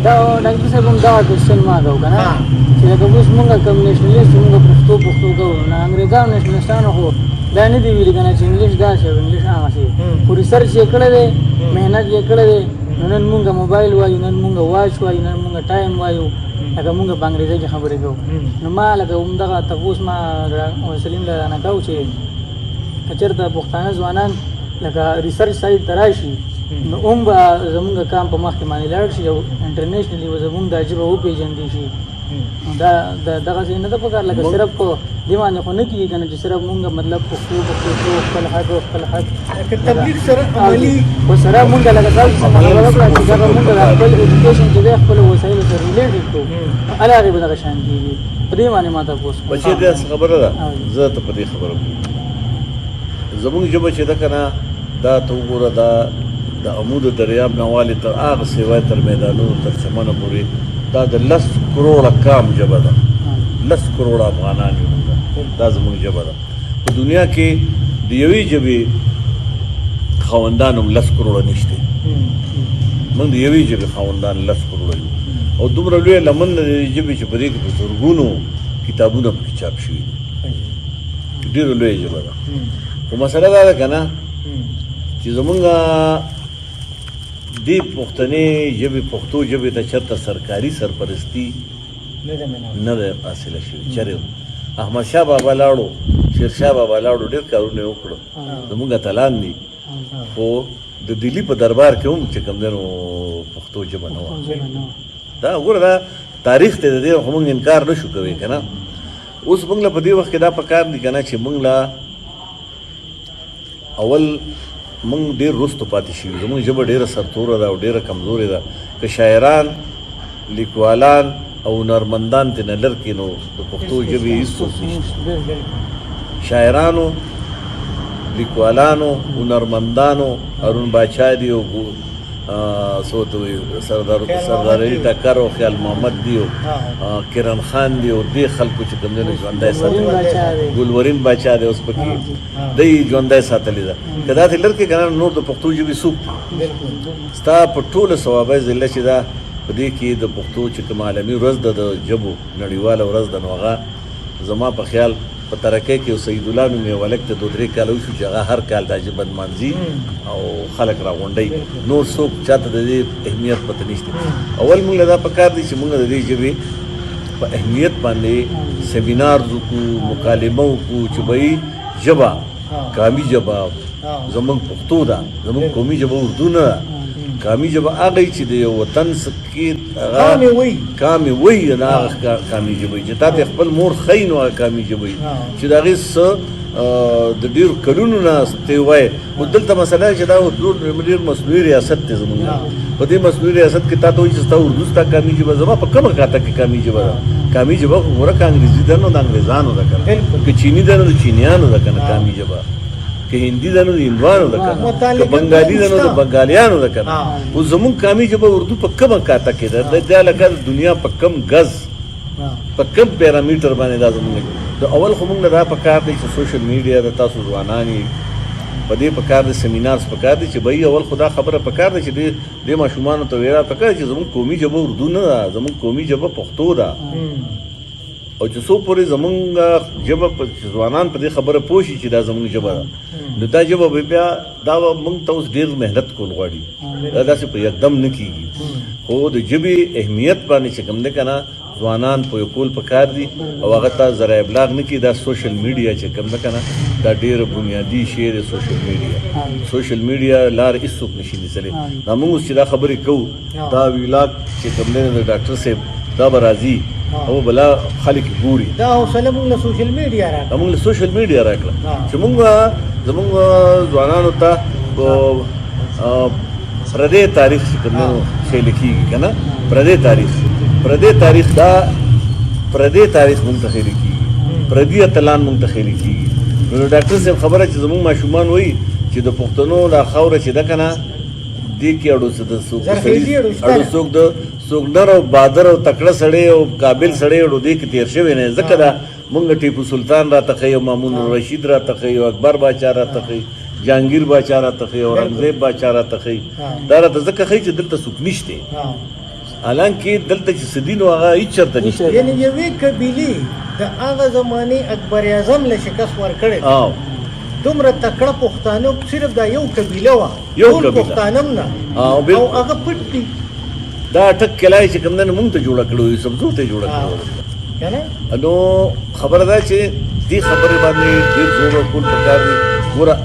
دا ډاکټر صاحب هم دا کوېسچن ما کوو که نه چې لکه اوس مونږ کوم نېشنلیسټ، مونږ پښتو پښتو کوو، نو انګرېزانو نېشنلیسټانو خو دا نه دي ویلي که نه چې انګلیش داسې او انګلیش هغسې، خو ریسرچ یې کړی دی، محنت یې کړی دی. نو نن مونږ موبایل وایو، نن مونږ واچ وایو، نن مونږ ټایم وایو، لکه مونږ په انګریزۍ کې خبرې کوو. نو ما لکه همدغه تپوس ما سلیم له نه کوو چې که چېرته پښتانه ځوانان لکه ریسرچ سایډ ته راشي، نو هم به زمونږ کام په مخ کې باندې لاړ شي او انټرنیشنلی به زمونږ دا ژبه وپېژندې شي. دا دغه څه نه ده پکار، لکه صرف په دې باندې خو نه کېږي که نه چې صرف مونږ مطلب پښتو پښتو کوو، خپل حق او خپل حق که تبلیغ سره عملی خو سره مونږ لکه تاسو څنګه خبره وکړه چې دغه مونږ د خپل ایجوکیشن چې دی خپل وسایلو سره ریلیټډ کړو، نو هغې به دغه شان کېږي. په دې باندې ما تپوس کوم. بچې، داسې خبره ده، زه ته په دې خبره کوم. زمونږ ژبه چې ده که نه، دا ته وګوره، دا د امو د دریاب نه والې تر هغه سیوای، تر میدانونو، تر چمنه پورې، دا د 10 کروړه کام ژبه ده. 10 کروړه افغانان یو موږ، دا زمونږ ژبه ده. په دنیا کې د یوې ژبې خاوندان هم 10 کروړه نشته. موږ د یوې ژبې خاوندان 10 کروړه یو او دومره لوی لمن د ژبې چې په دې کې په زرګونو کتابونه پکې چاپ شوي دي. ډېره لویه ژبه ده، خو مسله دا ده که نه چې زمونږ دې پښتنې ژبې، پښتو ژبې ته چېرته سرکاري سرپرستي نه ده حاصله شوې چېرې هم. احمد شاه بابا لاړو، شیرشاه بابا لاړو، ډېر کارونه یې وکړو، زمونږ اتلان دي، خو د دلی په دربار کې هم چې کوم دی نو پښتو ژبه نه وه. دا وګوره، دا تاریخ ته د دې خو مونږ انکار نه شو کوي که نه. اوس مونږ له په دې وخت کې دا پکار دي که نه چې مونږ له اول مونږ ډېر وروستو پاتې شوي، زمونږ ژبه ډېره سرتوره ده او ډېره کمزورې ده. که شاعران، لیکوالان او هنرمندان ترې نه لر کړي، نو د پښتو ژبې هېڅوک نشته. شاعرانو، لیکوالانو، هنرمندانو، هارون باچا دی او څو ته وایي، سردار علي ټکر او خیال محمد دی او کرن خان دی او دې خلکو چې کوم دی نو ژوندی ساتلی، ګلورین باچا دی، اوس پکې دی ژوندی ساتلی ده. که دا ترې لر کړې که نه، نور د پښتو ژبې څوک دي؟ ستا په ټوله صوابۍ ضلع چې ده، په دې کې د پښتو چې کومه عالمي ورځ ده، د ژبو نړیواله ورځ ده، نو هغه زما په خیال په ترکۍ کې یو سعید الله نومې یو هلک ته 2-3 کاله وشو چې هغه هر کال دا ژبه نمانځي او خلک راغونډوي. نور څوک چاته د دې اهمیت پته نشته. اول موږ له دا پکار دي چې موږ د دې ژبې په اهمیت باندې سیمینار وکړو، مکالمه وکړو چې بھئی ژبه، قامي ژبه زمونږ پښتو ده، زمونږ قومي ژبه اردو نه ده. قامي ژبه هغه چې د یو وطن کې هغه قامي وي. قامي وي نه، هغه قامي ژبه چې تا ته خپل مور ښیي، نو هغه قامي ژبه وي چې د هغې څه د ډېرو کلونو نه ته وایې. خو دلته مسله چې دا اردو ډېر مصنوعي ریاست دی. زمونږ په دې مصنوعي ریاست کې تا ته وایي چې ستا اردو ستا قامي ژبه. زما په کومه کاته کې قامي ژبه ده؟ قامي ژبه خو ګوره که انګریزي ده نو د انګریزانو ده که نه، که چیني ده نو د چینیانو ده که نه قامي ژبه، که هندي ده نو د هندوانو ده که نه، که بنګالي ده نو د بنګالیانو ده که نه. خو زمونږ قامي ژبه اردو په کومه کاته کې ده؟ دا لکه د دنیا په کم ګز، په کم پیرامیټر باندې دا زمونږ د اول خو مونږ دا په کار دی چې سوشل میډیا د تاسو ځوانان یې په دې په کار دی، سیمینارز په کار دی چې بھئی اول خو دا خبره په کار دی چې دې ماشومانو ته ویرا په کار چې زمونږ قومي ژبه اردو نه ده، زمونږ قومي ژبه پښتو ده. او چې څو پورې زمونږ ژبه په ځوانان په دې خبره پوه شي چې دا زمونږ ژبه ده، نو دا ژبه به بیا دا مونږ ته اوس ډېر محنت کول غواړي. دا داسې په یکدم نه کېږي، خو د ژبې اهمیت باندې چې کوم دی که نه، ځوانان پوه کول پکار دي او هغه ته ذرایع ابلاغ نه کړي. دا سوشل میډیا چې کوم ده که نه، دا ډېره بنیادي شی دی. سوشل میډیا، سوشل میډیا لار هېڅوک نشي نیسلی. دا موږ اوس چې دا خبرې کوو، دا ویلاګ چې کوم دی د ډاکټر صاحب، دا به راځي او بلا خلک ګوري. دا حوصله موږ له سوشل میډیا راکړه. دا موږ له سوشل میډیا راکړه چې موږ زموږ ځوانانو ته پردی تاریخ چې کوم دی خیل کېږي که نه، پردی تاریخ، پردی تاریخ، دا پردی تاریخ مونږ ته خیل کېږي، پردي اتلان مونږ ته خیل کېږي. نو ډاکټر صاحب خبره چې زموږ ماشومان وایي چې د پښتنو دا خاوره چې ده که نه، دې کې اړو څه د څوک اړو څوک د څوک نر او بادر او تکړه سړی او قابل سړی اړو دې کې تیر شوی نه، ځکه دا مونږ ټیپو سلطان راته ښیي او مامون الرشید راته ښیي او اکبر باچا راته ښیي، جهانګیر باچا راته ښیي، اورنګزیب باچا راته ښیي. دا راته ځکه ښیي چې دلته څوک نشته. حالانکه دلته چې څه دي نو هغه هیڅ چېرته نشته. یعنی یوې قبیلې د هغه زمانې اکبر اعظم له شکست ورکړی، دومره تکړه پښتانه صرف دا یو قبیله وه، یو ټول قبیله. پښتانه هم نه، او بالکل. او هغه پټ دي. دا اټک کلای چې کوم دی نو مونږ ته جوړه کړو، یوسفزو ته یې جوړه کړو. که نه؟ نو خبره دا چې دې خبرې باندې ډېر زور ورکول پکار دي. ګوره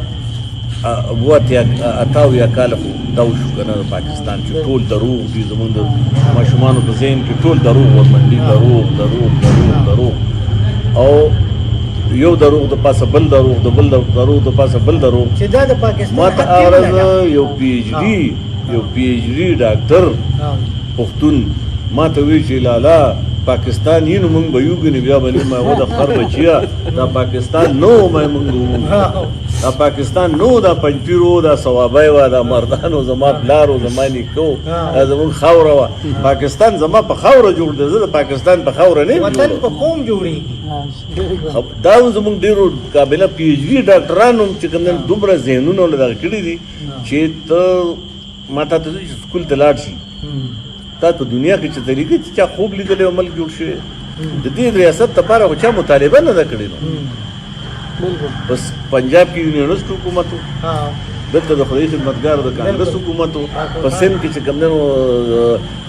اووه اتیا 78 کاله خو دا وشو که نه د پاکستان چې ټول دروغ دي، زمونږ د ماشومانو په ذهن کې ټول دروغ ورمنډي، دروغ دروغ دروغ دروغ، او یو دروغ د پاسه بل دروغ، د بل دروغ د پاسه بل دروغ، چې دا د پاکستان ما ته حق یې هغه نه ده. ورځ یو پی ایچ ډي ډاکټر پښتون ما ته وی چې لالا پاکستان یې نو مونږ به یو ګنې بیا به نه. ما و د خر بچیا، دا پاکستان نو ما مونږ وو، دا پاکستان نو، دا پنجپیر وو، دا صوابۍ وه، دا مردان و، زما پلار و، زما نیکه و، دا زمونږ خاوره وه. پاکستان زما په خاوره جوړ دی، زه د پاکستان په خاوره نه یم وطن جوړ. په قوم جوړیږي. دا زمونږ ډېرو قابله پی ایچ ډي ډاکټرانو چې کوم دي دومره ذهنونه له دغه کړي دي چې ته ما ته ته چې سکول ته لاړ شي، تا په دنیا کې چې طریقې چې چا خوب لیدلی او ملک جوړ شوی، د دې ریاست لپاره خو چا مطالبه نه ده کړې. نو بس پنجاب کې یونینسټ حکومت و، دلته د خدای خدمتګار د کانګرس حکومت و، په سند کې چې کوم دی نو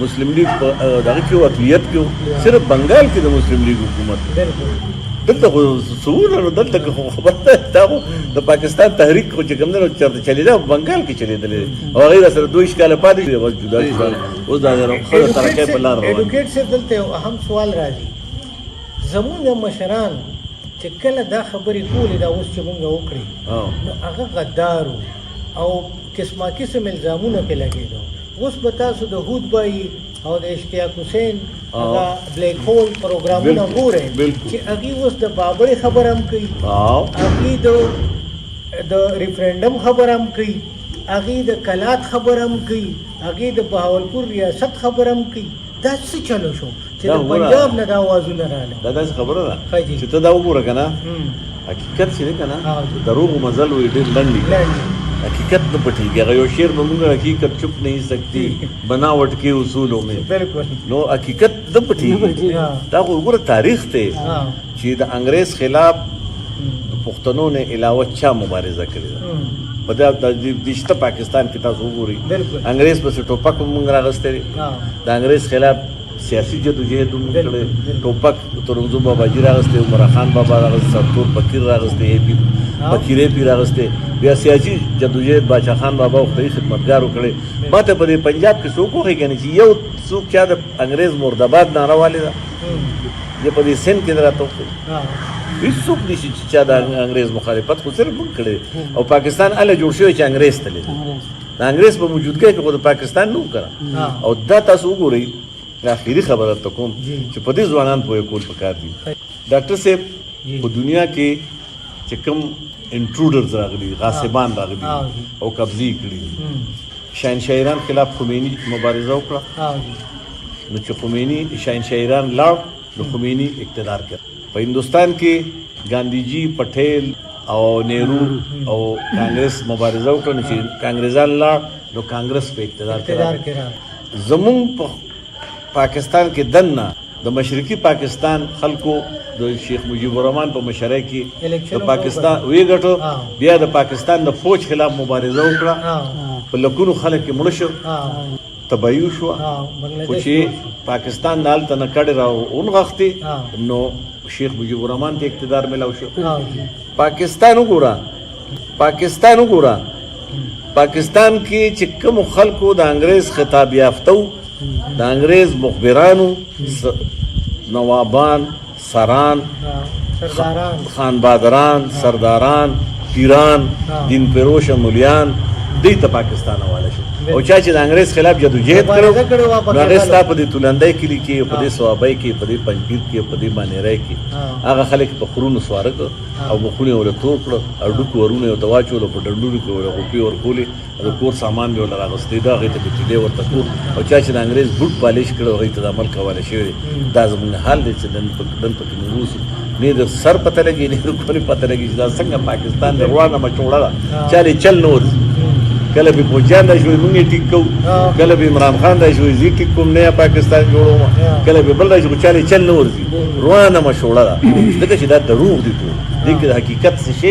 مسلم لیګ په دغه کې و، اقلیت کې و، صرف بنګال کې د مسلم لیګ حکومت و. دلته خو سونه، نو دلته کې خو خبر ده، دا خو د پاکستان تحریک خو چې کوم دی نو چېرته چلېده، په بنګال کې چلېدلی او هغې را سره 22 کاله پاتې شو، بس جدا شو. اوس دا ښه د ترقۍ په لار روان دي. ایډوکیټ صاحب، دلته یو اهم سوال راځي. زمونږ مشران چې کله دا خبرې کولې، دا اوس چې مونږ وکړې، نو هغه غدار وو او قسمه قسم الزامونه پرې لګېدو. اوس به تاسو د هود بای او د اشتیاق حسین هغه بلیک هول پروګرامونه ګورئ چې هغوی اوس د بابړې خبره هم کوي، هغوی د ریفرندم خبره هم کوي، هغوی د کلات خبره هم کوي، هغوی د بهاولپور ریاست خبره هم کوي. دا څه چلو شو چې دا د وګوره. پنجاب نه دا آوازونه راغله؟ دا داسې خبره ده ښه جي. چې ته دا وګوره که نه، حقیقت چې دی که نه، دروغ مزل وي ډېر لنډ وي، لنډ. حقیقت نه پټېږي. هغه یو شعر به مونږ، حقیقت چپ نہیں سکتی بناوٹ کے اصولوں میں. نو حقیقت نه پټېږي. دا خو وګوره تاریخ دی چې د انګريز خلاف د پښتنو نه علاوه چا مبارزه کړې ده؟ په دا د دشته پاکستان کې تاسو وګورئ، انګريز پسې ټوپک هم مونږ راغستی دی، د انګريز خلاف سیاسي جدوجهد هم مونږ کړی، ټوپک ترنګزو باباجي راغستی، عمر خان بابا راغستی، سرتور فقیر راغستی، ای پی فقیر ای پی راغستی، بیا سیاسي جدوجهد باچا خان بابا او خدای خدمتګار وکړي. ما ته په دې پنجاب کې څوک وښیي کنه چې یو څوک چا د انګريز مردباد ناره والې ده، یا په دې سند کې راته وښیي. هیڅ څوک نشي چې چا د انګريز مخالفت خو صرف موږ کړی او پاکستان اله جوړ شوی چې انګريز تللی دی. د انګريز په موجودګۍ کې خو د پاکستان نه وکړه. او دا تاسو وګورئ، دا اخیری خبره ته کوم چې په دې ځوانان پوهه کول پکار دي. ډاکټر صاحب، په دنیا کې چې کوم انټروډرز راغلي، غاصبان راغلي او قبضې یې کړي دي، شاهنشاه ایران خلاف خمینی مبارزه وکړه. نو چې خمینی، شاهنشاه ایران لاړ نو خمینی اقتدار کړ. په هندوستان کې ګاندیجی، پټیل او نهرو او کانګرس مبارزه وکړه، نو چې کانګرسان لاړ نو کانګرس په اقتدار کې اقتدار راغی. کې راغی. زمونږ په پاکستان کې دننه د مشرقي پاکستان خلکو د شیخ مجیب الرحمن په مشرۍ کې الیکشن د پاکستان وی ګټو، بیا د پاکستان د فوج خلاف مبارزه وکړه، په لکونو خلک یې مړه شو، تباهي وشوه. خو بنگلاديش چې پاکستان نه هلته نه کډې را ونغښتې، نو شیخ مجیب الرحمن ته اقتدار ملاو شو. پاکستان وګوره، پاکستان وګوره، پاکستان کې چې کوم خلکو د انګريز خطاب یافته وو، د انګريز مخبرانو، نوابان، سران، سرداران، خان بادران، سرداران، پیران، دین پروش مولیان، دوی ته پاکستان حواله شو او چا چې د انګريز خلاف جدوجهد مبارزه کړو کړې وه، پکې نو هغه غلو. ستا په دې تولندۍ کلي کې، په دې صوابۍ کې، په دې پنجپیر کې، په دې مانیرۍ کې هغه خلک په خرونو سواره کړ او مخونه یې ورته تور کړه او ډوک ورونه یې ورته واچول او په ډنډونو کې ورته غوپې ورکولې او د کور سامان به یې ورله راغستی ده، هغې ته به تیلې ورته کور او چا چې د انګرېز بوټ پالش کړی هغوی ته د ملک حواله شوی دی. دا زموږ حال دی چې نن پکې موږ اوسو، نه د سر پته لګي، نه د کونې پته لګي چې دا څنګه پاکستان د روانه مچوړه ده، چا لې چل نه ورځي. کله به پوجان راشي وایي مونږ یې ټیک کوو، کله به عمران خان راشي وایي زه ټیک کوم، نیا پاکستان جوړوم، کله به بل راشي، خو چاله چل نه ورځي. روانه مشوره ده، ځکه چې دا دروغ دي ټول، دې کې د حقیقت څه شی